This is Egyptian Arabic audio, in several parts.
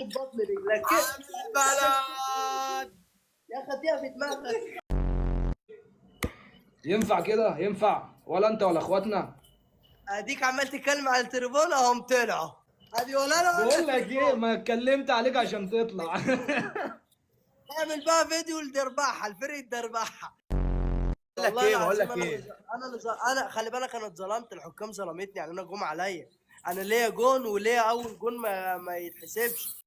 ببطن رجلك. عم البلد. يا خديها في دماغك. ينفع كده؟ ينفع ولا انت ولا اخواتنا؟ اديك عمال تتكلم على التريبون اهم طلعوا. ادي ولا انا ولا بقول لك ايه، ما اتكلمت عليك عشان تطلع. اعمل بقى فيديو لدربحه، الفريق الدربحه. بقول لك والله ايه، بقول العظيم لك انا ايه، انا اللي انا خلي بالك انا اتظلمت، الحكام ظلمتني يعني، انا جم عليا، انا ليا جون وليا اول جون ما يتحسبش.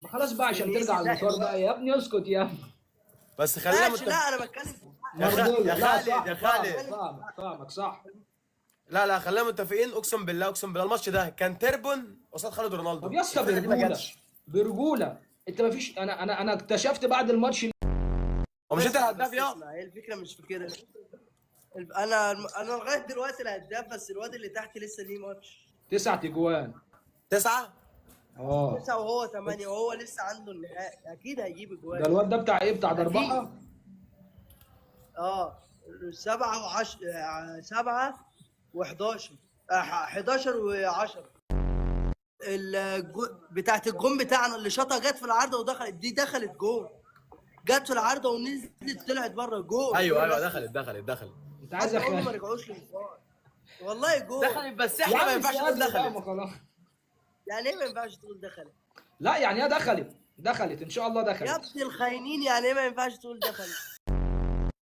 ما خلاص بقى عشان فينيسيوس ترجع لا المطار بقى يا ابني، اسكت يا ابني. بس خلينا ماشي، لا انا بتكلم في يا مرضية. يا لا خالد، صح، يا خالد. فاهمك فاهمك صح. لا لا خلينا متفقين، اقسم بالله اقسم بالله الماتش ده كان تربون قصاد خالد رونالدو. طب يا اسطى الفرقة دي ما برجوله، جاتش. برجوله انت ما فيش. انا اكتشفت بعد الماتش هو مش انت الهداف بس يا اسمع، هي الفكرة مش في كده. انا لغاية دلوقتي الهداف، بس الواد اللي تحت لسه ليه ماتش. 9 تجوان. 9. اه 9 وهو 8، وهو لسه عنده النهائي، اكيد هيجيب اجوان. ده الواد ده بتاع ايه؟ بتاع دربحه. 7 و10، 7 و11، 11 و10. بتاعت الجون بتاعنا اللي شاطها جت في العارضة ودخلت، دي دخلت جون، جت في العارضة ونزلت طلعت بره جون. ايوه ايوه، دخلت دخلت دخلت. انت عايز حتى هم ما اخ رجعوش للفار، والله جون. دخلت، بس يا احنا ما عم ينفعش نقول استاذ بقى، دخلت. ما خلاص. يعني ايه ما ينفعش تقول دخلت؟ لا يعني هي دخلت، دخلت ان شاء الله يا دخلت. ابن الخاينين، يعني ايه ما ينفعش تقول دخلت؟